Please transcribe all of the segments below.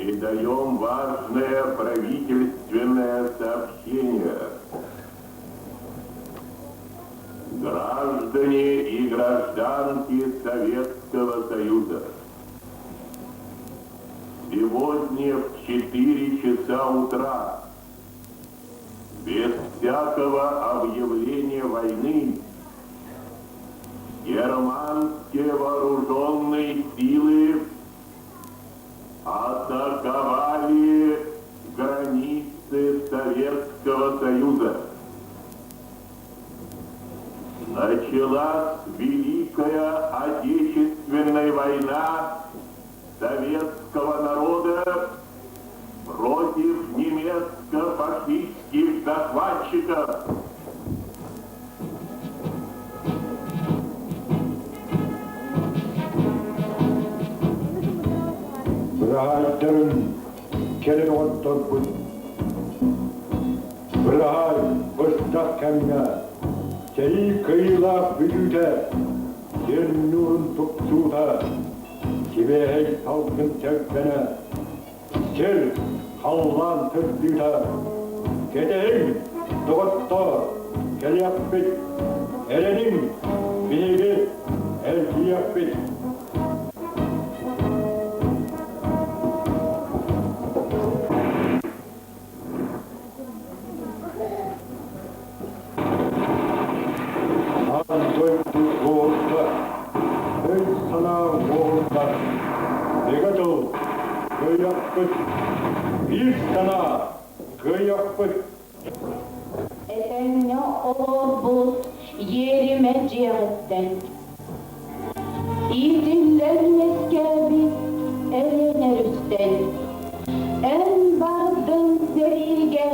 Передаем важное правительственное сообщение. Граждане и гражданки Советского Союза, сегодня в 4 часа утра без всякого объявления войны германские вооруженные силы атаковали границы Советского Союза. Началась Великая Отечественная война советского народа против немецко-фашистских захватчиков. Быраһаайдарын кэлин оҕотторбут Быраһаай быстах кэмҥэ сэрии кыайыылаах бүтүүтэ сир ньуурун тупсуута сибиэһэй салгын чэгдэнэ Сир, халлаан сырдыыта, кэтэһиҥ, доҕоттоор, кэлиэхпит, эрэниҥ, биһиги эргийиэхпит. Аан дойду уолга, өй-санаа уолга, бигэ тыл, кыайыахпыт, биир санаа, кыайыахпыт. Этэҥҥэ олорбут иэримэ дьиэҕиттэн Иитиллэн үөскээбит Элиэнэ өрүстэн Эн бардыҥ сэриигэ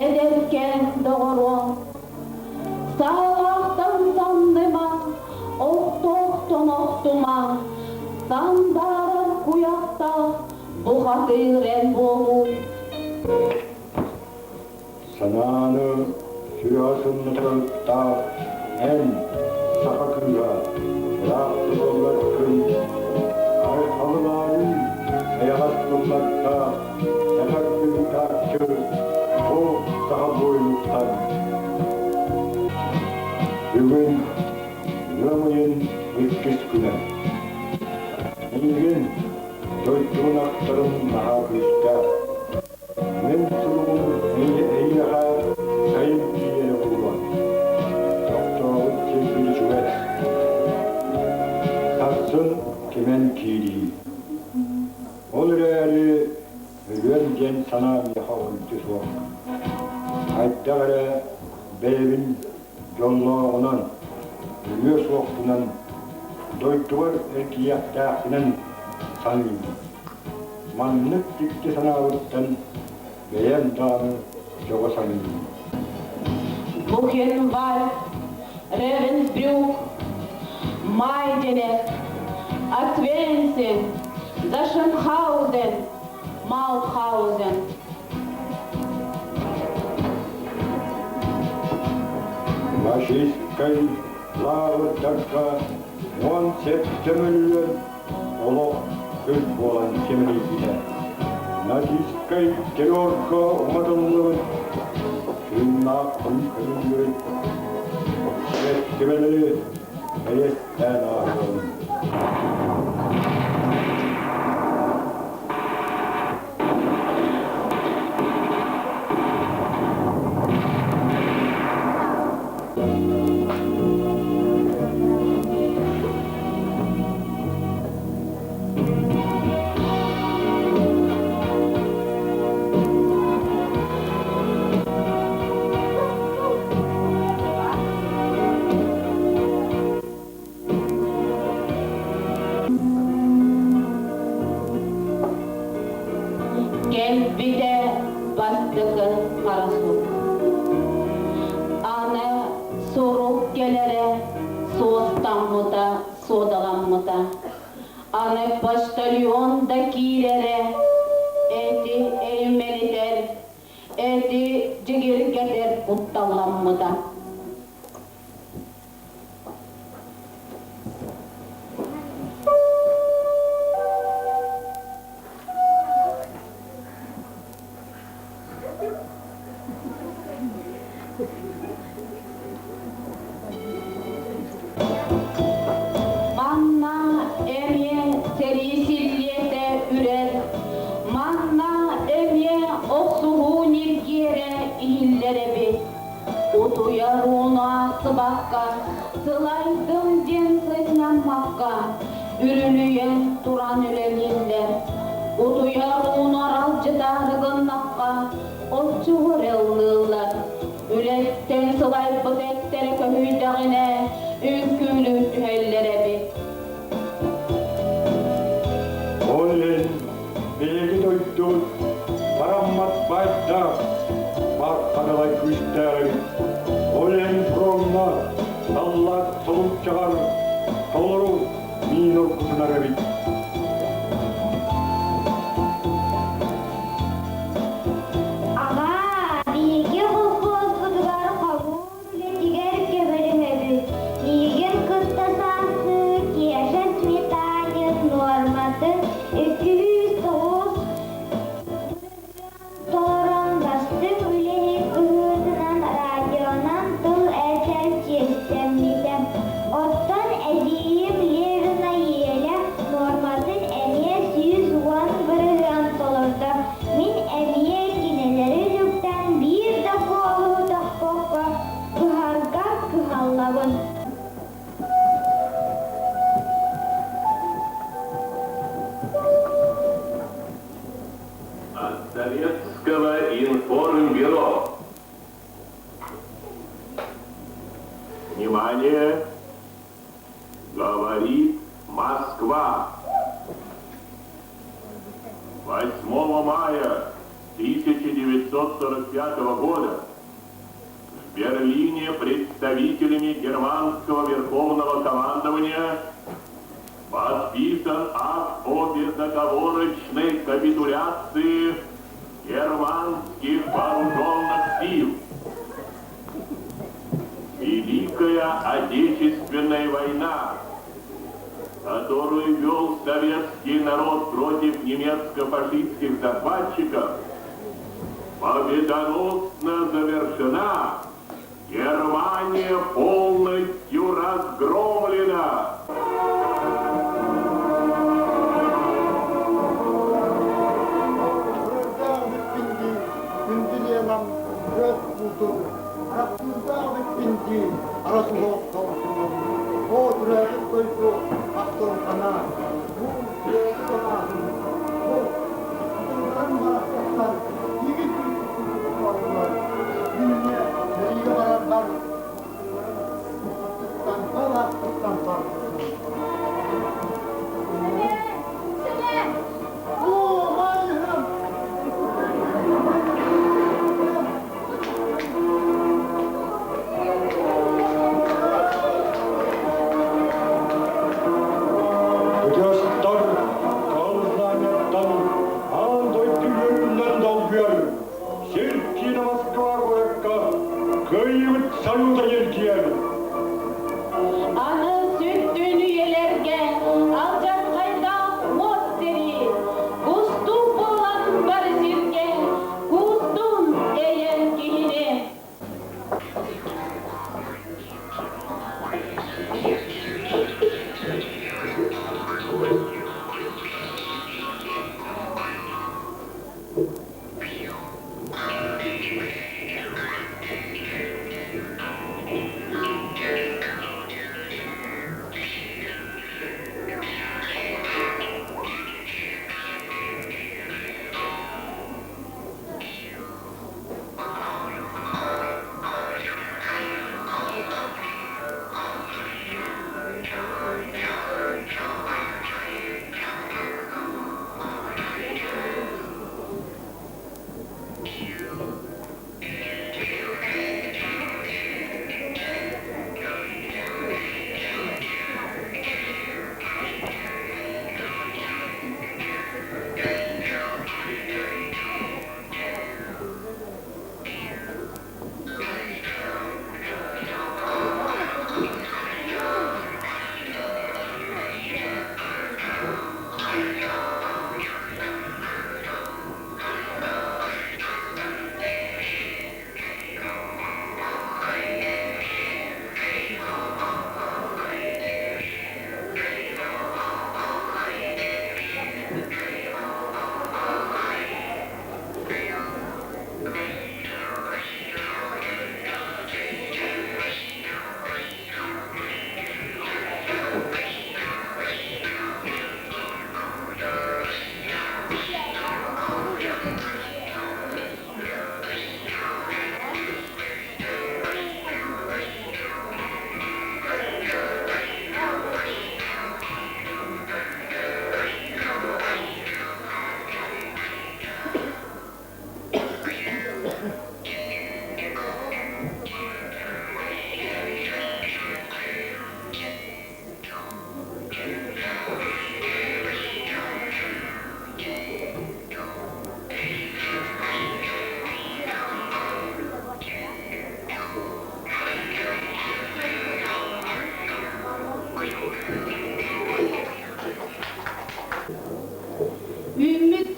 эдэркээн доҕоруом Саалаахтан самныма, охтоохтон охтума, Сандаарар куйахтаах бухатыыр эн буолууй. Санааны сүрэҕэ сымнатарыттаах эн, саха кыыһа, ыраах тутуллар күн, айхалылаайыы эйэҕэс тыллардаах эдэр ыытааччы ол саха буойунуттан. Бүгүн ыам ыйын иккис күнэ. Миигин дойдубун ахтарым наһаа күүстээх. Мин суругум эйиэхэ сайын тиийэрэ буолуо. Тохтообут сирбин үчүгэй. Сарсын кимэн киирии. Ол эрээри өлүөм диэн санаа миэхэ ончу суох. Хайдах эрэ бэйэбин дьоллооҕунан, өлүө суохпунан, дойдубар эргийиэхтээхпинэн саныыбын. Маннык дьикти санаабыттан бэйэм даҕаны сөҕө саныыбын. Бухенвальд, Ревенсбрюк, Майденек, Освенцим, Зашенхаузен, Маутхаузен. Фашистскай лааҕырдарга 17 мөлүйүөн олох күл буолан симэлийбитэ. Нацистскай террорга уматыллыбыт тыыннаах көмүллүбүт сиэртибэлэри кэриэстээн ааһыаҕын. Кэлбитэ бастакы хара сур. Аны сурук кэлэрэ суостаммыта, суодаламмыта. Аны почтальон да киирэрэ эти эймэлитэр, эти дьигиргэтэр кутталламмыта. Биһиги дойдубут бараммат баайдаах, барханалай күүстээх эбит. Ол иһин фроҥҥа саллаат солуччаҕар толору миин оргутунар эбит. Аҕаа, биһиги холкуоспутугар хомуур үлэтигэр көмөлөһөбүт. Миигин кытта саастыы Кеша Сметанин нуорматын 209 Толорон бастыҥ үлэһит быһыытынан радионан тыл этэр чиэстэммитэ. Оттон эдьиийим Левина Еля нуорматын эмиэ 110% толордо. Мин эмиэ кинилэри үтүктэн биир да куолуһу тохпокко быһарга кыһаллабын. От Советского информбюро. Внимание! Говорит Москва. 8 мая 1945 года в Берлине представителями германского верховного командования подписан акт о безоговорочной капитуляции германских вооруженных сил. Великая Отечественная война, которую вел советский народ против немецко-фашистских захватчиков, победоносно завершена. Германия полностью разгромлена.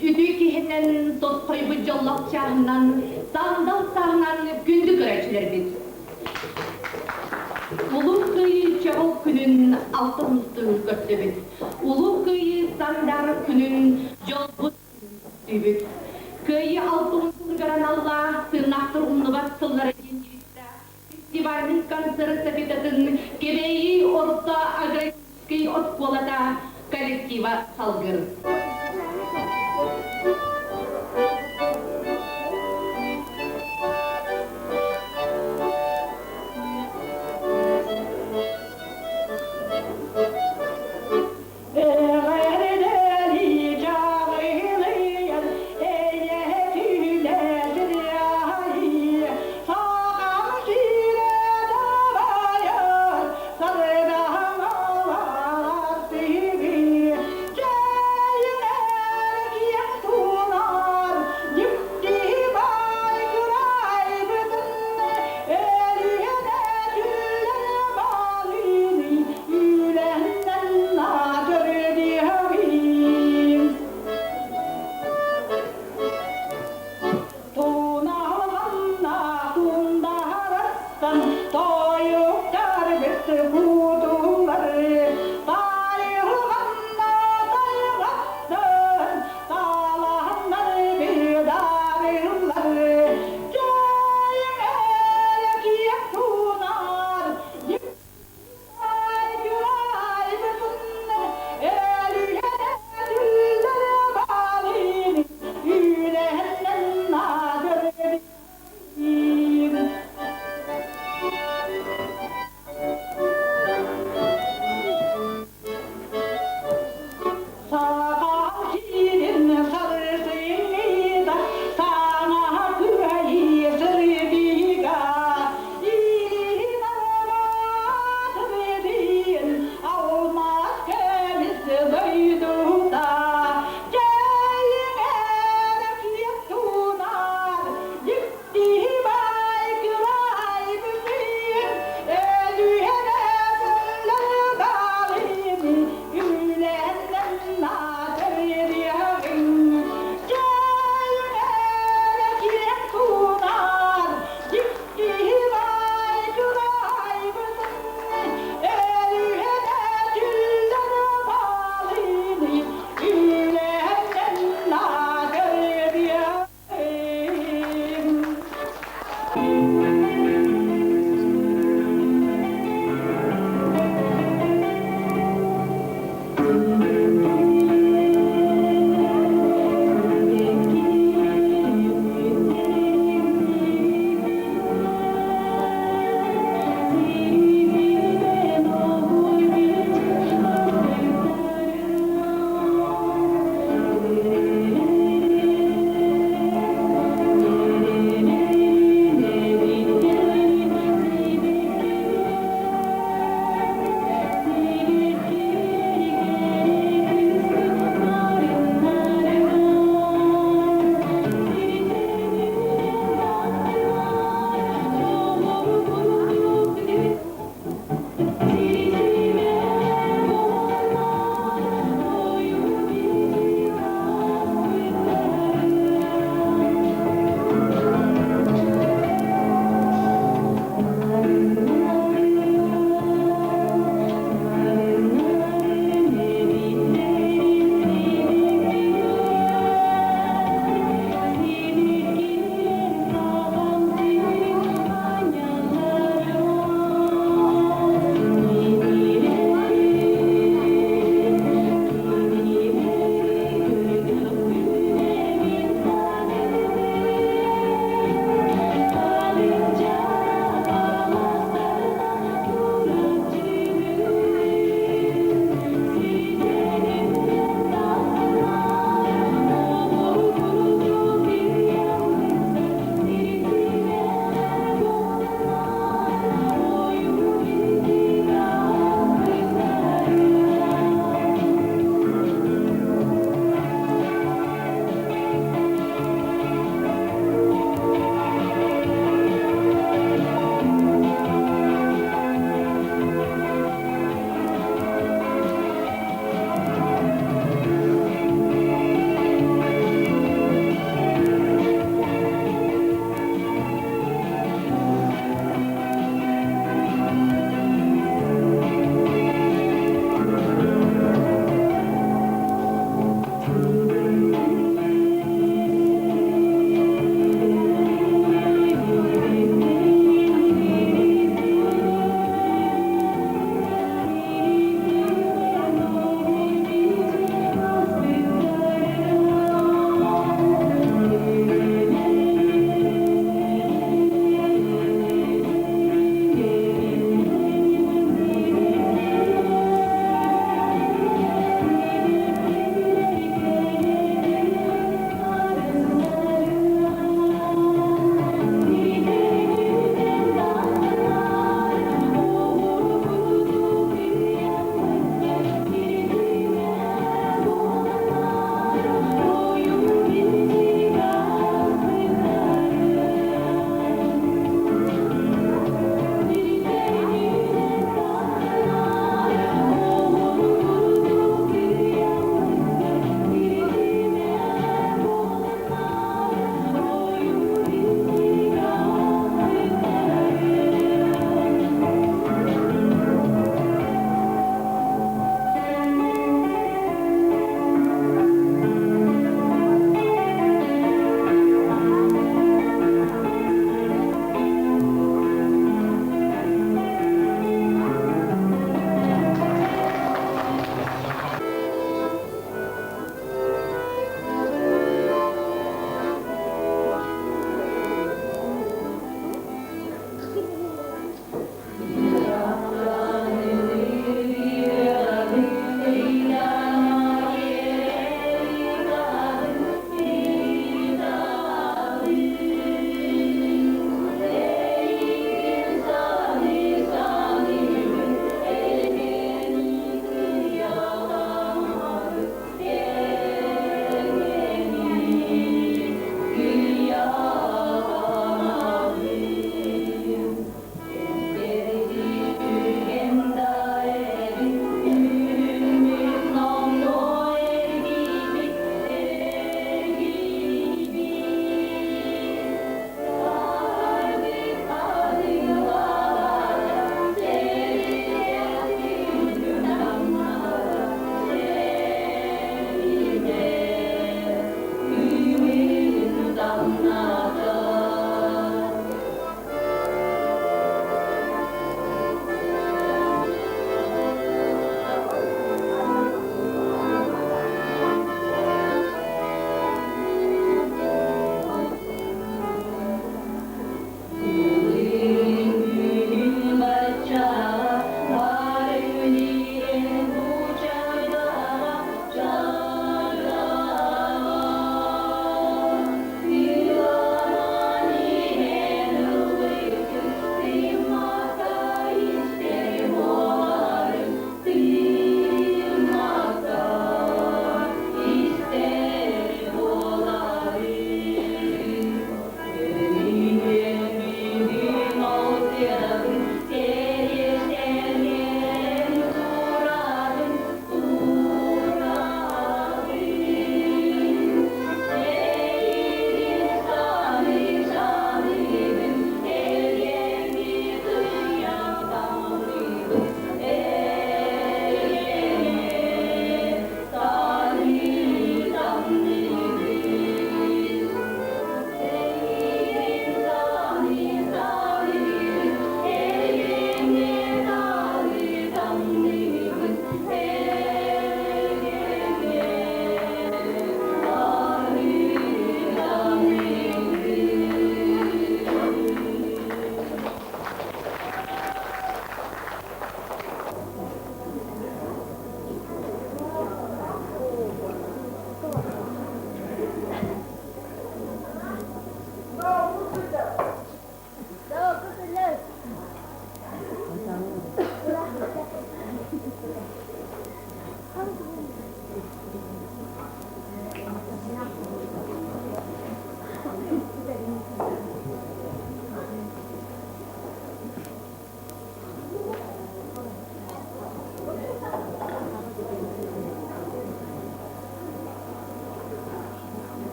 Үтүө киһинэн тосхойбут дьоллоох чааһынан, сандал сааһынан күндү көрөөччүлэрбит! Улуу Кыайыы чаҕыл күнүн алтан устун көрсөбүт. Улуу Кыайыы сандаар күнүн дьолбут күнүн Кыайыы алтын сылыгар аналлаах тыыннаахтар умнубат сыллара диэн девизтээх фестивальнай концерт эстафетатын Кэбээйи орто аграрическай оскуолата коллектива салгыр.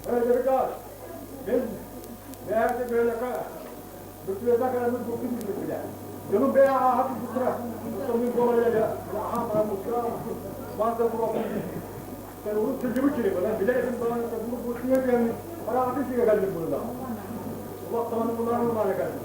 Ребята, мен бэйэтэ бэйэкэ бүкүөтэ кэлэммит буккун билбиппинэ. Дьонум бэйэ ааһа турбуттара. Оттон буола илэ аһаан баран мускура баата буолан Sen onu sözümü çürük olan bilerek bana bunu bu şuna gelmiş. Para atı şuna geldim burada. Allah tamamı bunlar mı bana geldi?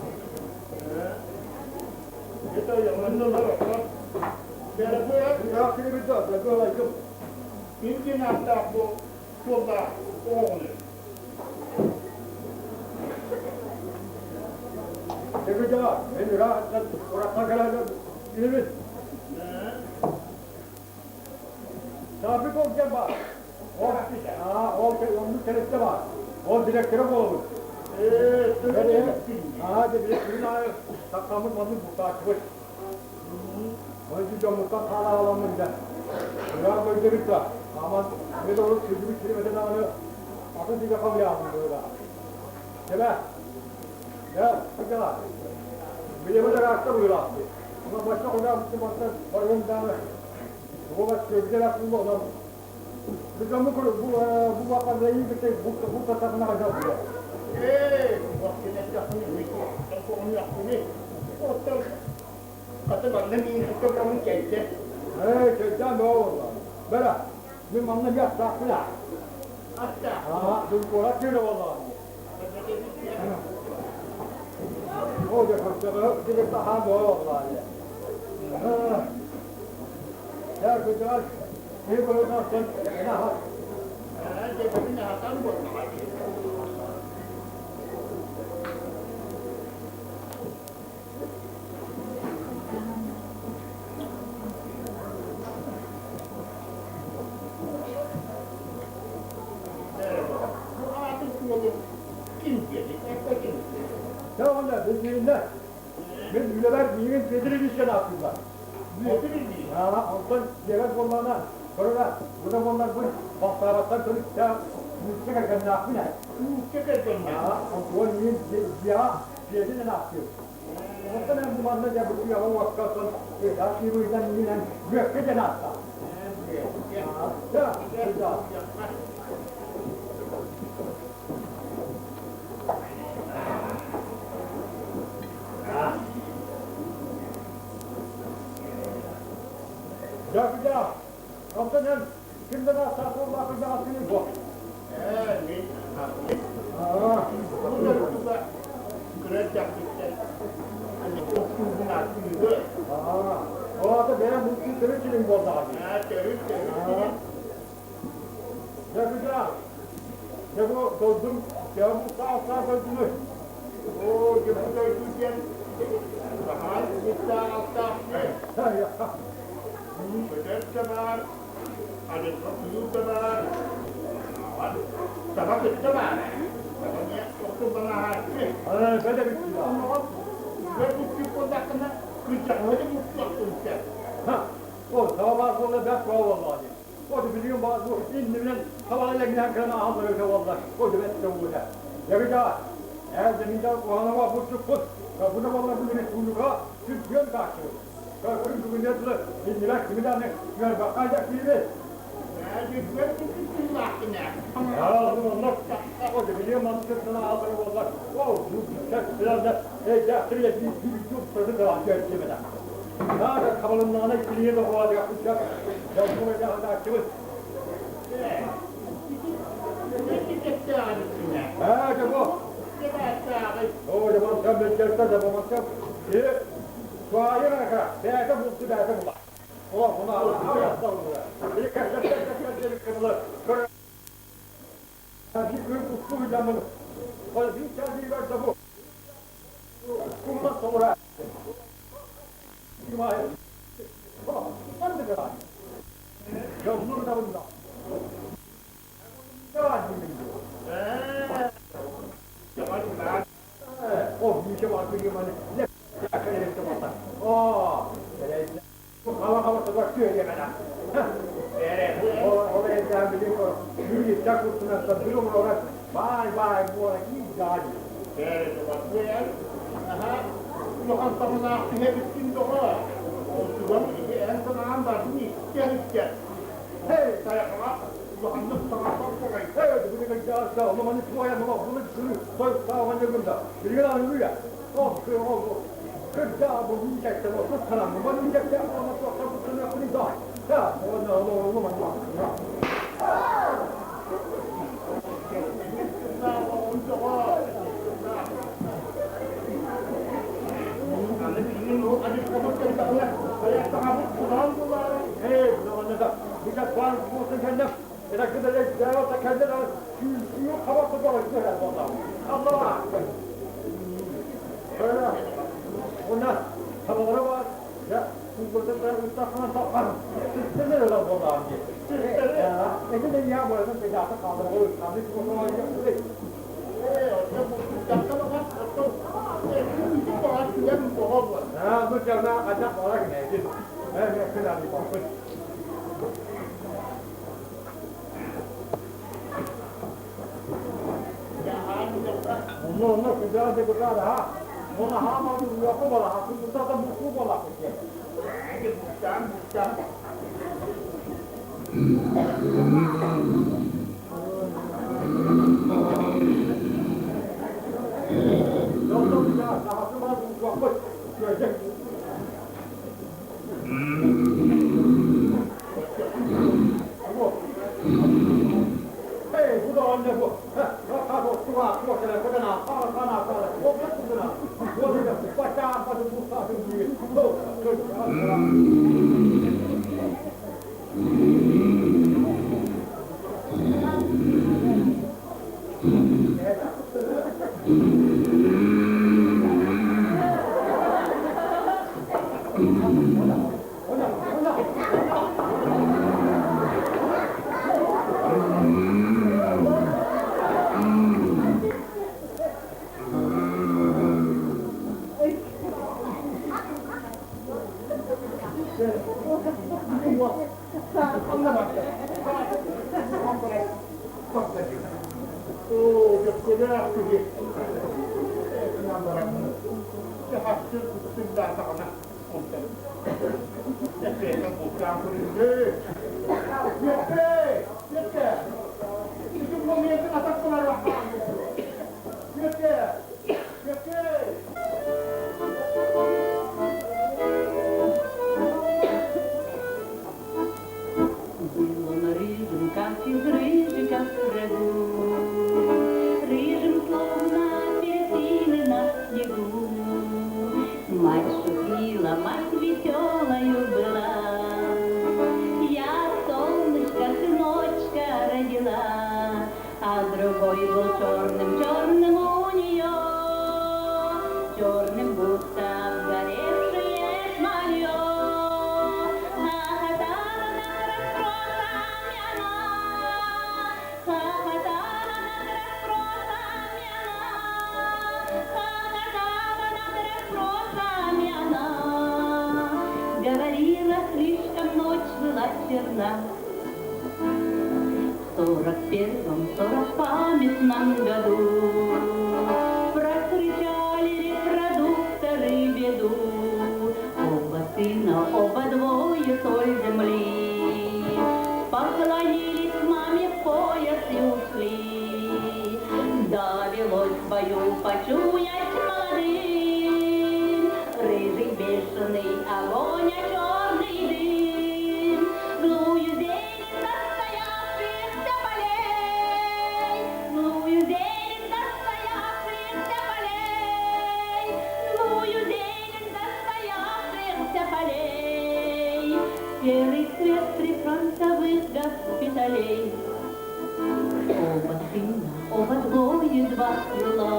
Был он рыжим, как из рыжика в рагу, Рыжим, словно апельсины на снегу. Мать шутила, мать веселою была. Я солнышко, сыночка родила, А другой был черным, черным у нее, Черным, будто обгоревшее шмалье. Хохотала над расспросами она, хохотала над расспросами она, хохотала над расспросами она. Говорила, слишком ночь была черна. В 41-м, сорок памятном году Прокричали репродукторы беду. Оба сына, оба двое соль земли Поклонились маме в пояс и ушли. Довелось в бою почуять молодым Рыжий бешеный огонь, а черный дым. Злую зелень застоявшихся полей, Злую зелень застоявшихся полей, Злую зелень застоявшихся полей, Серый цвет прифронтовых госпиталей. Оба сына, оба двое, два крыла,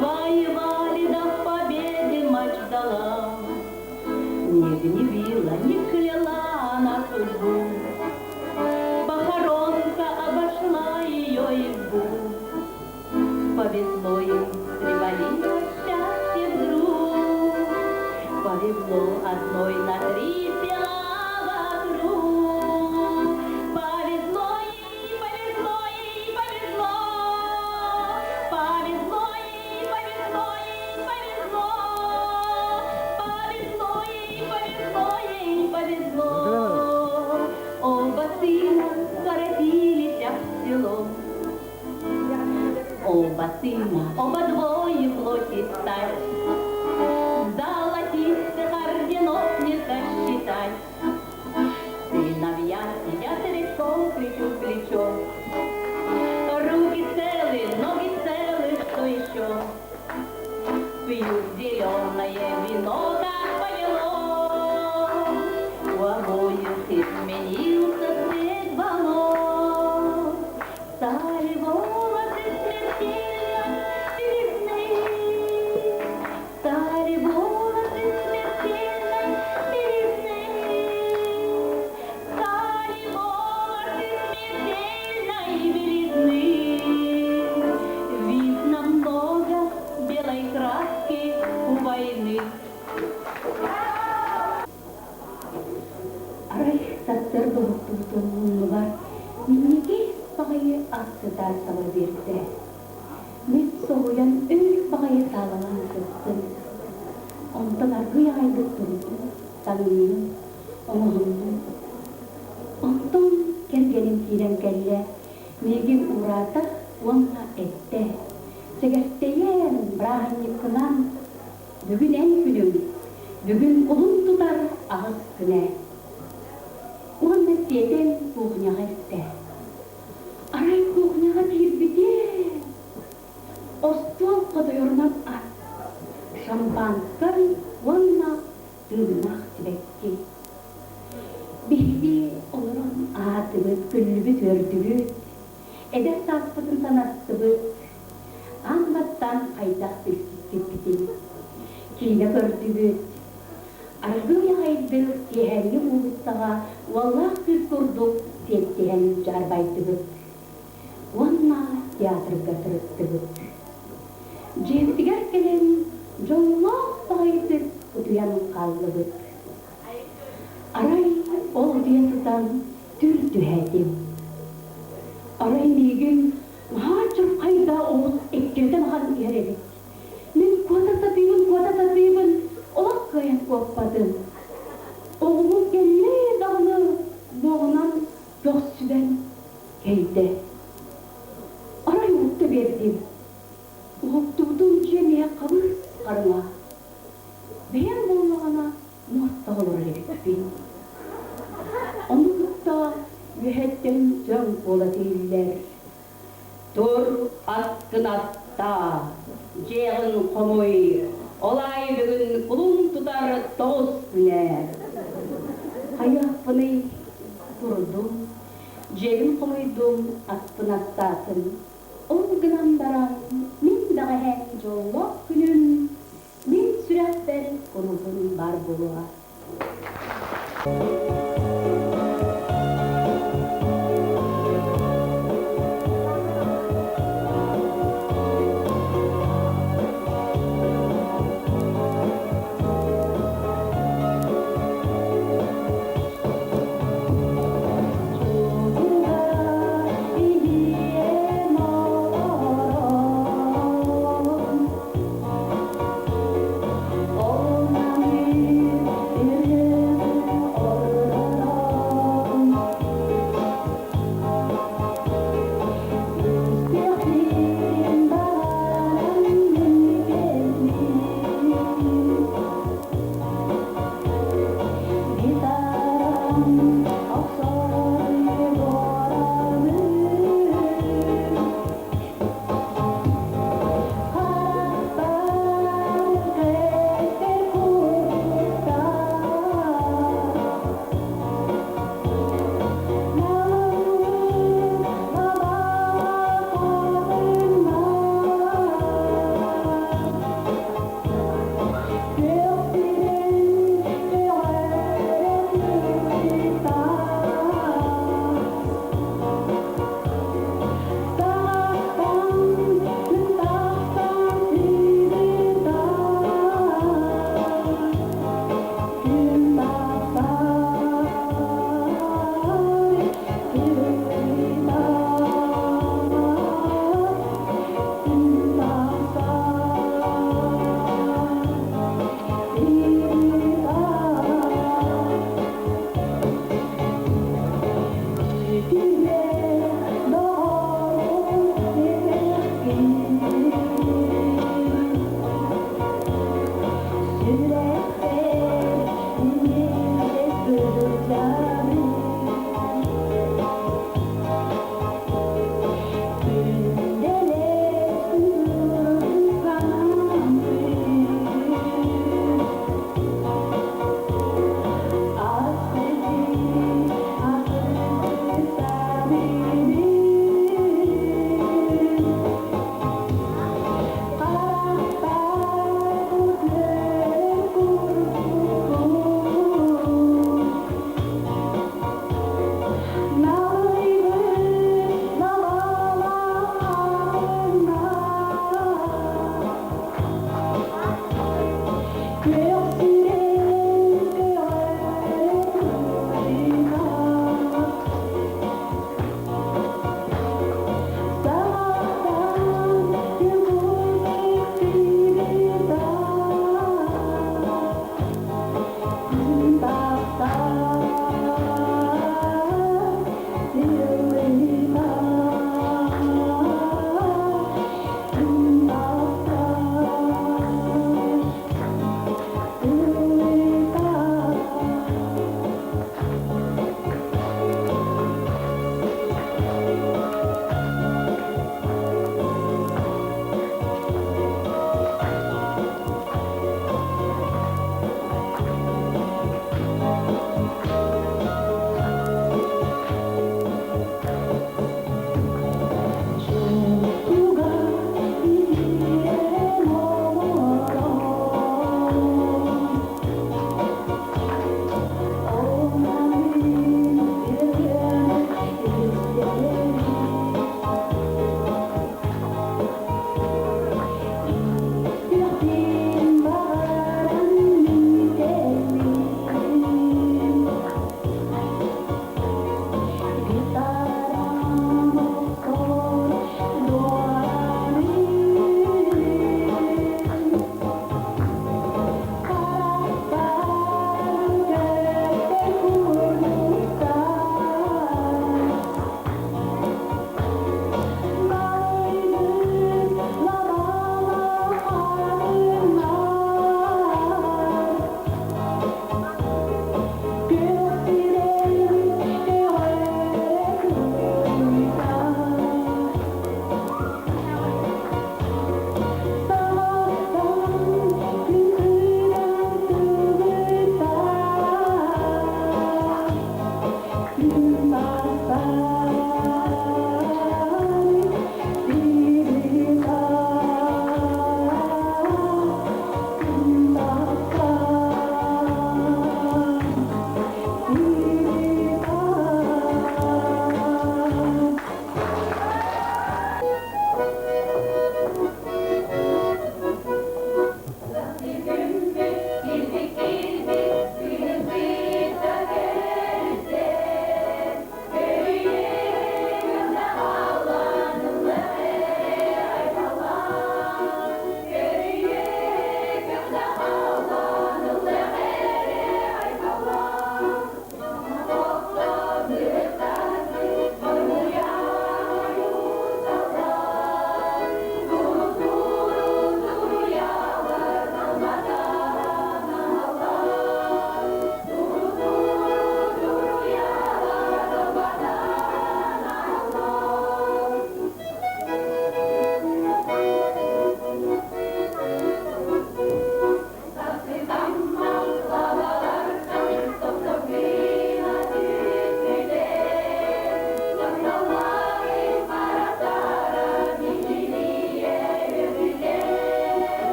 Воевали до победы, мать ждала. Не гневила, не кляла она судьбу, Похоронка обошла ее избу. Повезло им, привалило счастье вдруг, Повезло одной на три села вокруг. Повезло ей, повезло ей, повезло, Повезло ей, повезло ей, повезло, Повезло ей, повезло Оба сына, оба двое плоти стать. Золотистых орденов не сосчитать. Сыновья сидят редком плечу к плечу. Руки целы, ноги целы, что еще? Пьют зеленое вино, как повело. У обоих изменился цвет волос. Стали волосы смертельно белизны. Стали волосы смертельно белизны. Стали волосы смертельной белизны. Видно много белой краски у войны. Арай сарсыарда уһуктубутум муннубар минньигэс баҕайы ас сытар саба биэрдэ. Мин соһуйан өр баҕайы таалалаан сыттым. Онтон аргыый аҕайдык турдум, таҥынным, оҥоһуннум. Онтон кэргэним киирэн кэллэ, миигин уураата уонна эттэ: «Сэгэртэйэн, бырааһынньыккынан бүгүн эн күнүҥ, бүгүн улун тутар аҕыс күнэ». Уонна сиэтэн кухняҕа илтэ. Арай кухняҕа киирбитэ, остуол хотойорунан ас, шампанскай уонна тыыннаах сибэкки. Биһиги олорон аатыбыт, күллүбүт-үөрдүбүт, эдэр сааспытын санаттыбыт, аан бастаан хайдах билсибиппитин. Киинэ көрдүбүт, аргыый аҕайдык киэһээҥҥи уулуссаҕа уоллаах кыыс курдук сиэттиһэн дьаарбайдыбыт уонна театрга сырыттыбыт. Дьиэбитигэр кэлэн дьоллоох баҕайытык утуйан хааллыбыт. Арай ол утуйа сытан түүл түһээтим. Арай миигин наһаа чырхайда оҕус эккирэтэн ахан иһэр эбит. Мин куота сатыыбын, куота сатыыбын, олох кыайан куоппатым. Оҕуһум кэллэ даҕаны муоҕунан көхсүбэн кэйдэ. Арай уһукта биэрдим. Уһуктубутум дьиэм иһэ хабыс хараҥа. Бэйэм буоллаҕына муостаҕа олорор эбиппин. Ону кытта үөһэттэн сөҥ буола тииллэр. Тур, аскын астаа, дьиэҕин хомуй, ол аайы бүгүн кулун тутар тоҕус күнэ. Хайыахпыный, турдум, дьиэбин хомуйдум, аспын астаатым. Ол гынан баран, мин бэҕэһээ дьоллоох күнүм мин сүрэхпэр куруутун баар буолуоҕа.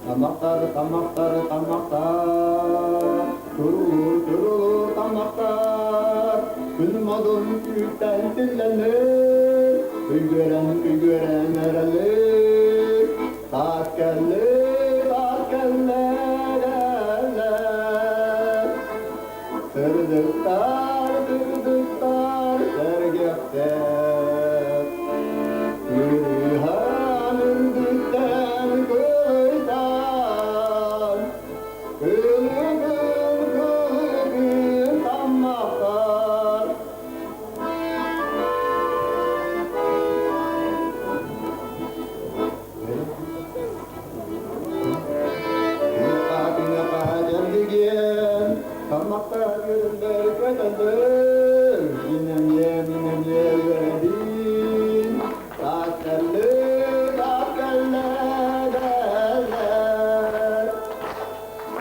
Тамактар, тамактар, тамактар, Турулур, турулур тамактар, Күн модун күүттэн тиллэнэр, Үгөрэн, үгөрэн эрэлэр, Таас кэллэ, таас кэллэ, дэллэр. Сырдыктар, сырдыктар, сэргэхтэр. Ырыһан үрдүттэн кыйсан, Кылыгын, кылыгын таммахтар. Тынаха дьэллигиэн, таммахтар үөрэллэр көтөллөр, Инэмиэ, инэмиэ үөрэбин, Таас кэллэ, таас кэллэ дэллэр.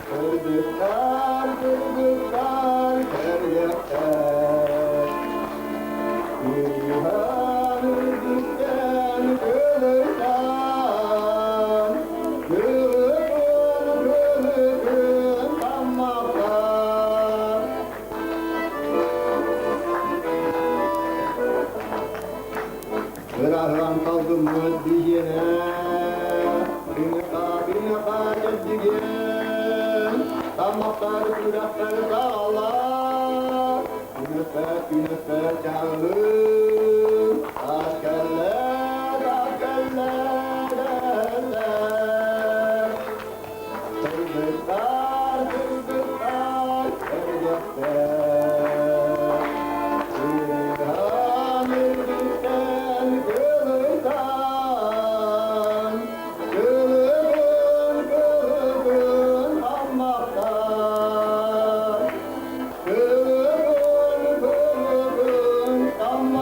Кыргыттар, кыргыттар, кэргэттэр. Кыыһан үрдүттэн кылыйтан, Кылыкын, кылыкын таммахтар. Ыраһан қалдыммыт биһиэнэ, Тыҥаха, тыҥаха дьэддигэн, Таммахтар күрэхтэр саҕалар, Күнүспэ, күнүспэ чаҕылыр, Таас кэллэ, таас кэллэ дэллэр. Кыргыттар, кыргыттар, кэргэттэр. Сыһан үрдүттэн кылыйтан, Кылыгын, кылыгын таммахтар. Кылыгын, кылыгын таммахтар.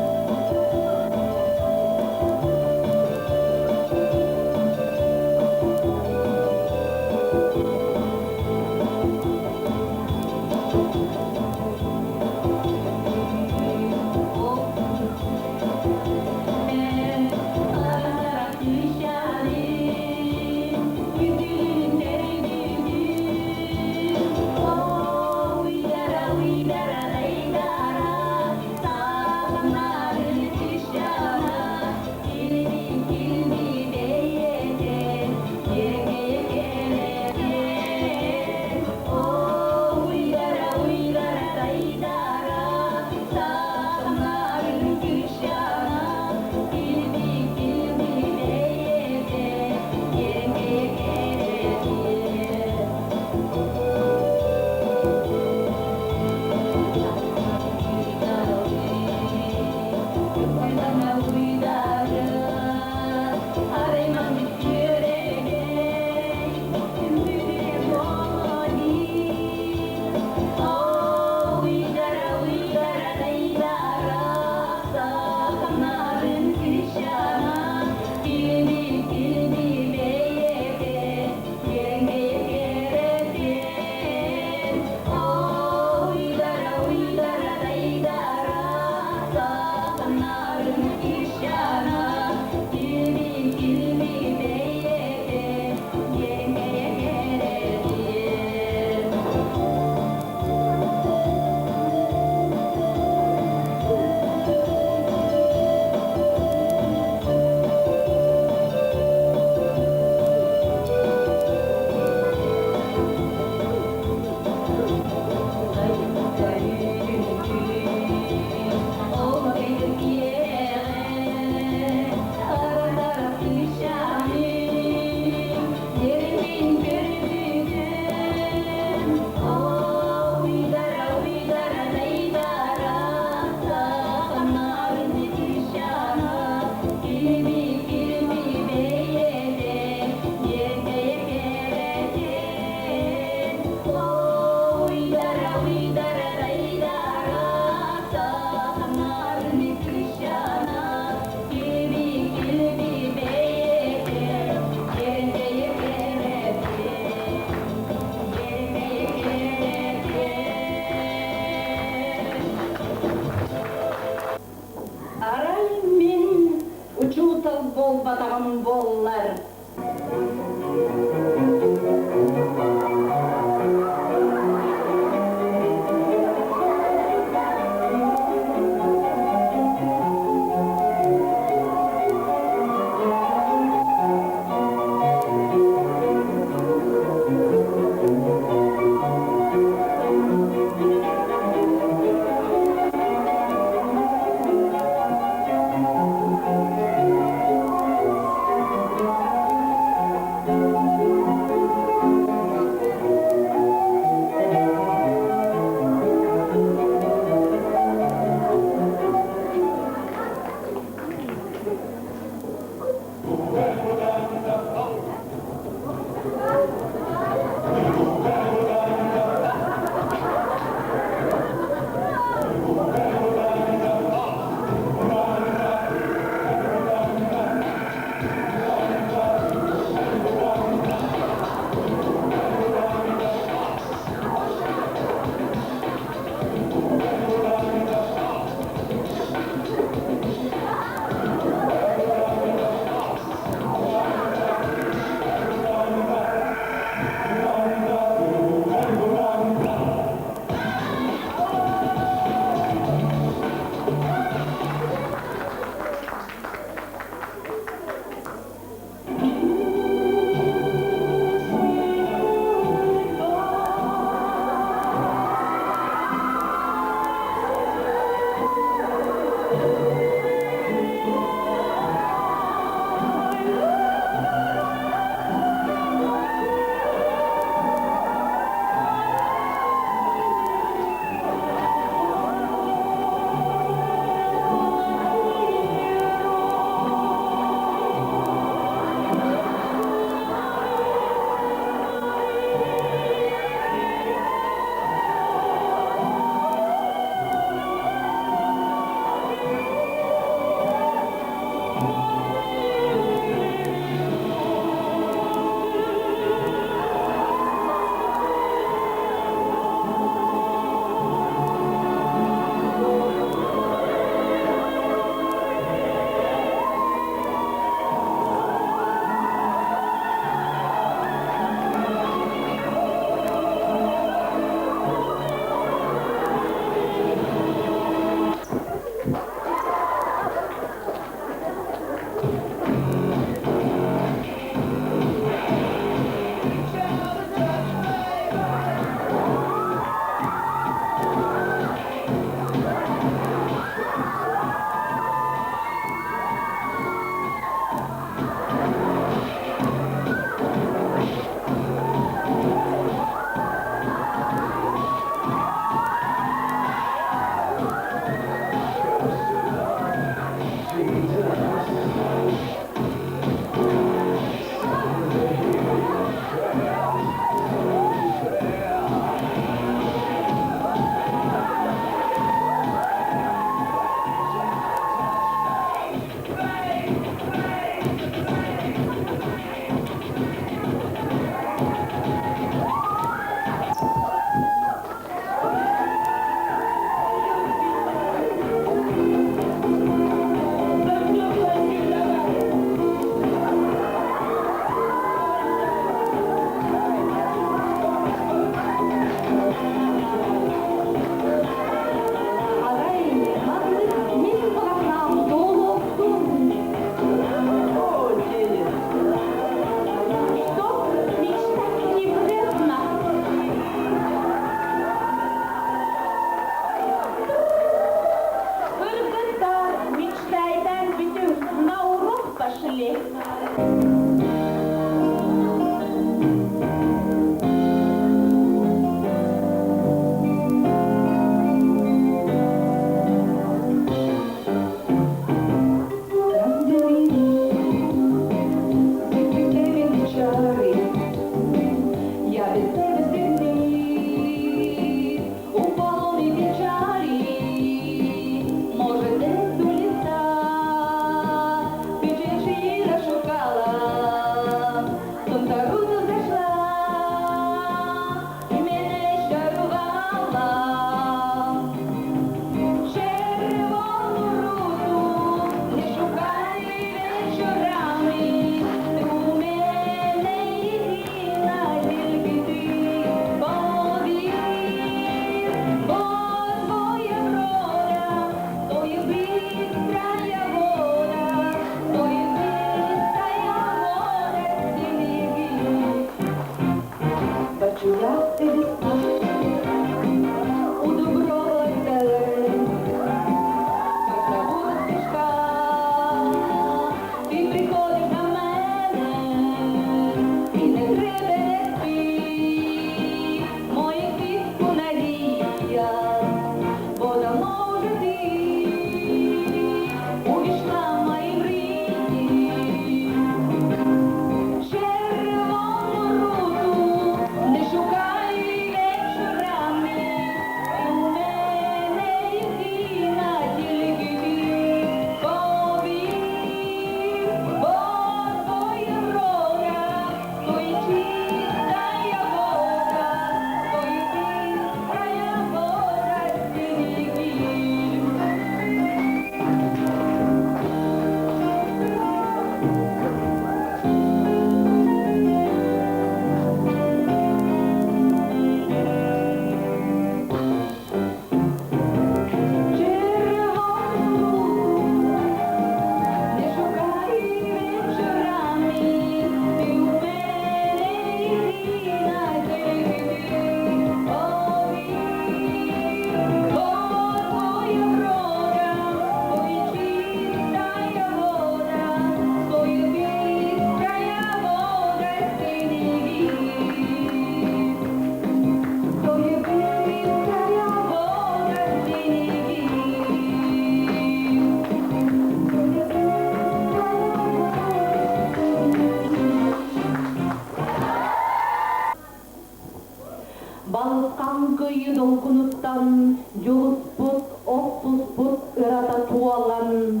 туһуттан дьулуспут, охсуспут ырата туолан,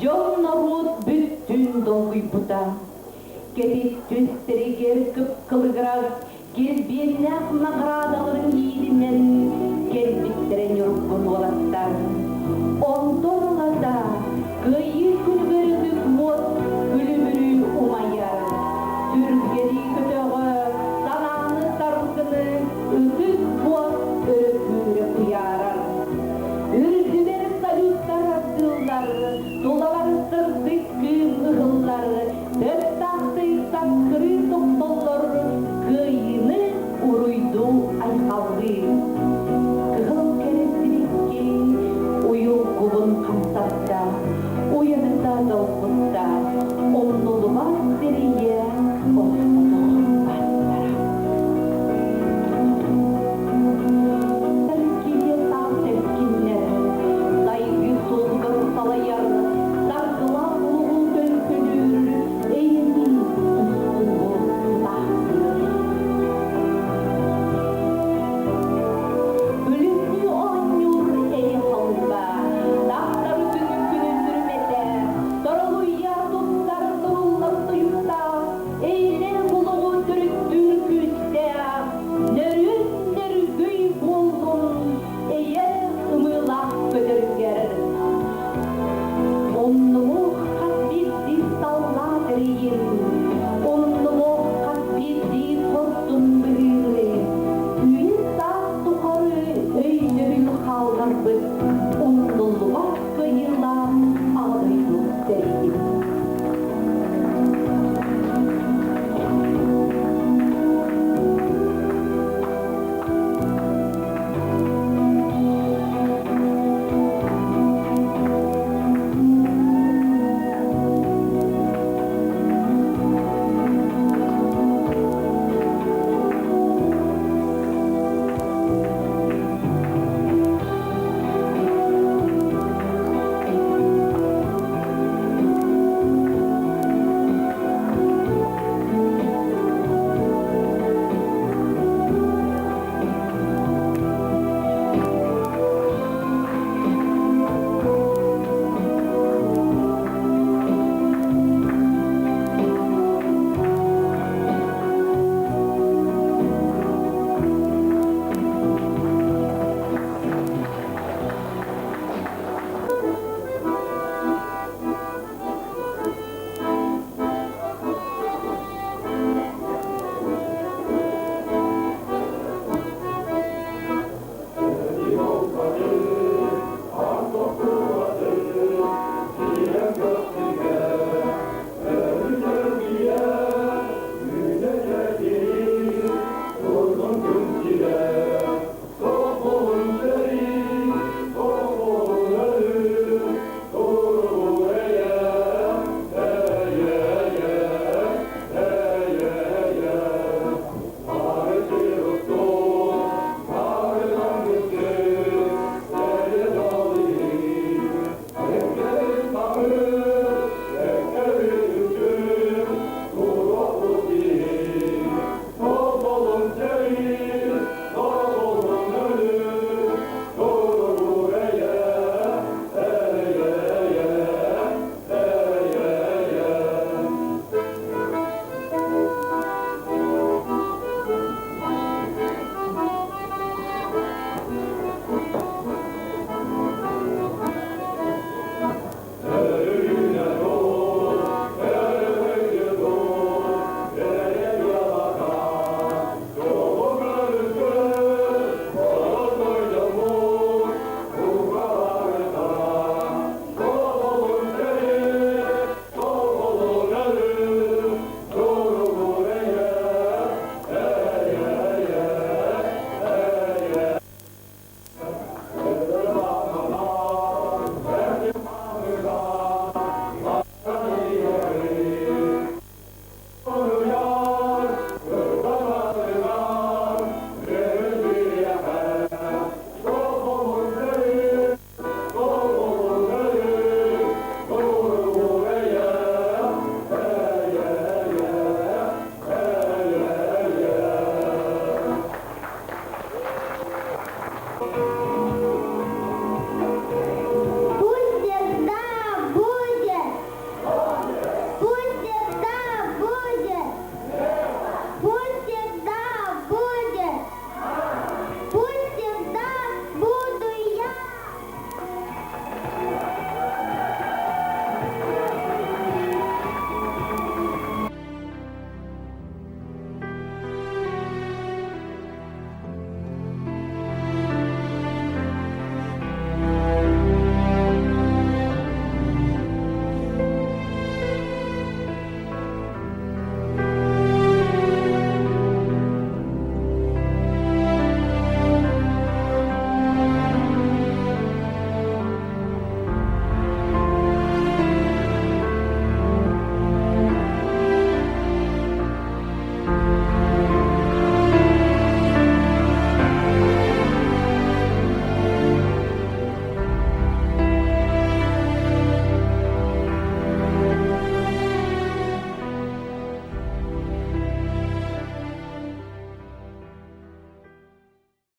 дьон-норуот бүттүүн долгуйбута. Кэтит түстэригэр кып-кылыгырас килбиэннээх наҕараадаларын иилинэн кэлбиттэрэ ньургун уолаттар. Онтон ылата Кыайыы күнү.